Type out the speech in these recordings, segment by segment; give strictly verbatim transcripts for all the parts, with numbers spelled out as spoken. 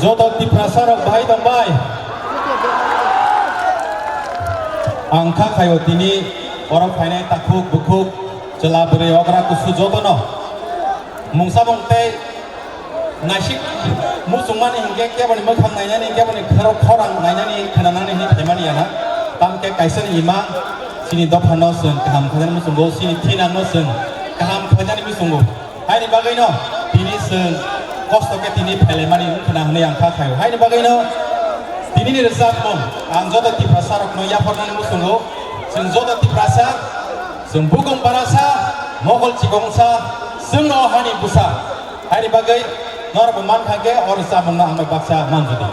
Joto Tiprasa rok bahai tong bai. Ang kha khaio tini oro phainai takhuk bukhuk chwla bwrwi okra kusu jotono mungsa mung tei naisik muchungmani hinkhe keboni mwkhang nainani keboni khorang nainani khwnanani hinwi phaimani yana. Tamkhe kaisani imang chini dophano chwng kaham khainani muchungo, chini thinangno chwng kaham khainani muchungo. Haini bagwino tini chwng kosto khe tini phailaimani wngkhwna hwnwi ang kha khaio. Haini bagwino tinini rwchapmung ang joto Tiprasarokno yapharnani muchungo. Chwng joto Tiprasa, chwng bukung barasa, mokol chikongsa, chwngno hani bwsa. Haini bagwi norokbo mankha khe o rwchapmungno ang bai baksa manjodi.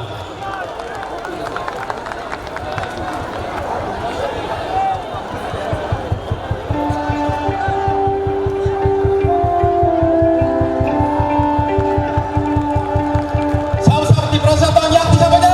Sabo sabo Tiprasa tong yak tisa bai de.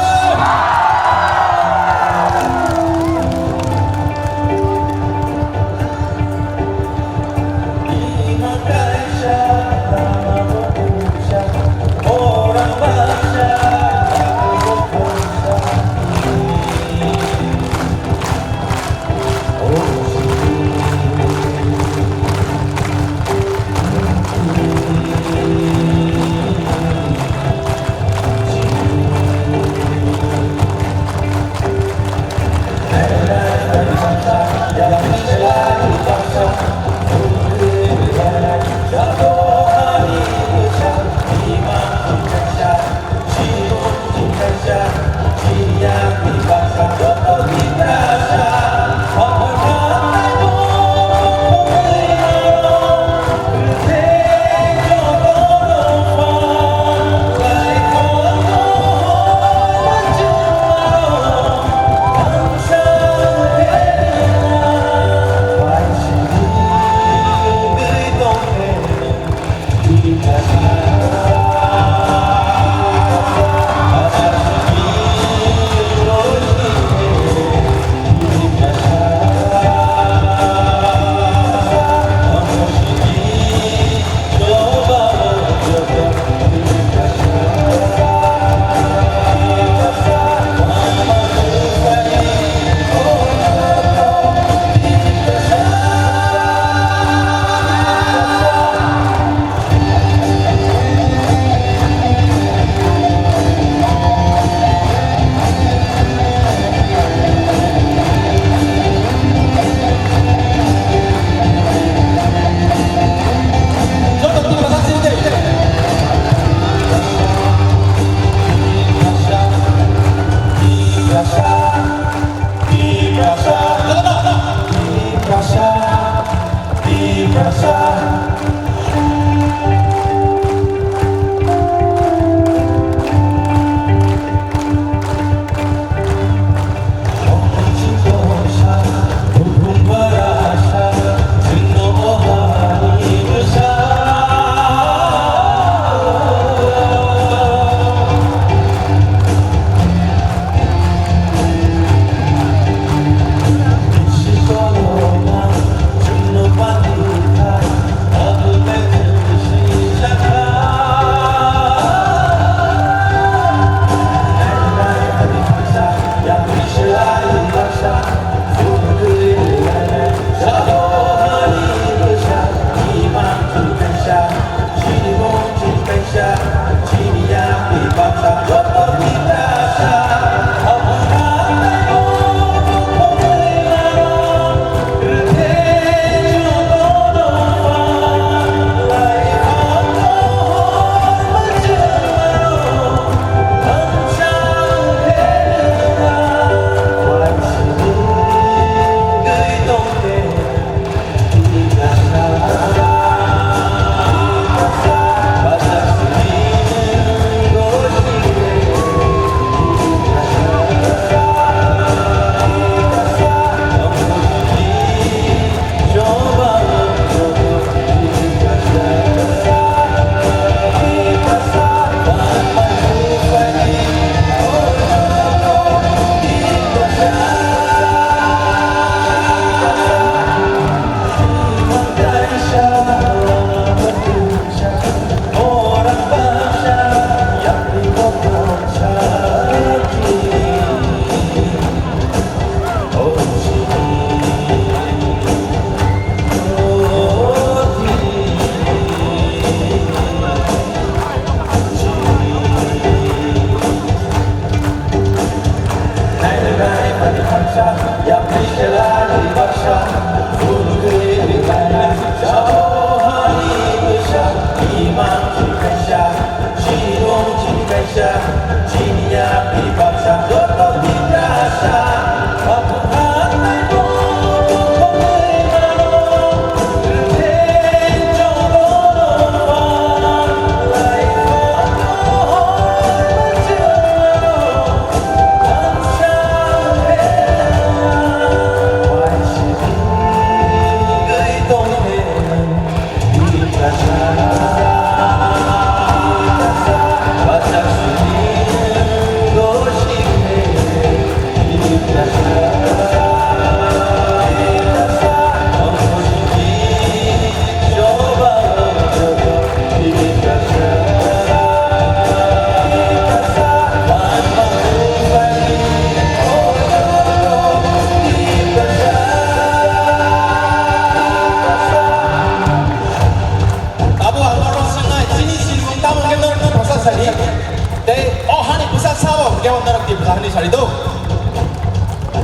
Tei o hani bwsa sao hwnkhe o norok Tiprasa hani sari do.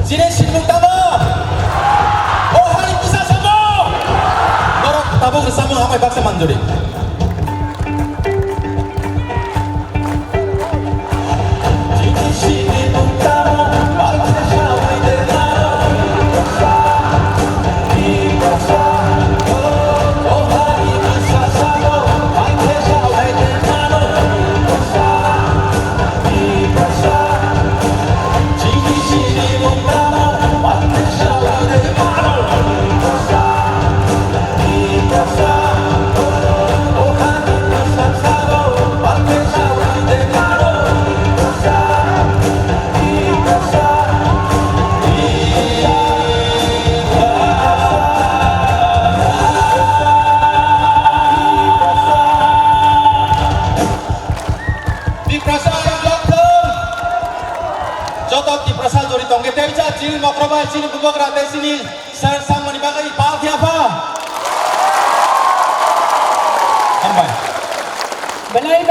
Chini sinmung tamo? O hani bwsa samo? Norok tabuk samung hambai baksa manjuri. Tiprasa rok thung. Joto Tiprasa jori tongkhe tei cha chini mokrobai chini bubagra tei chini sir samani bagwi pal thia pha. Hambai. Belai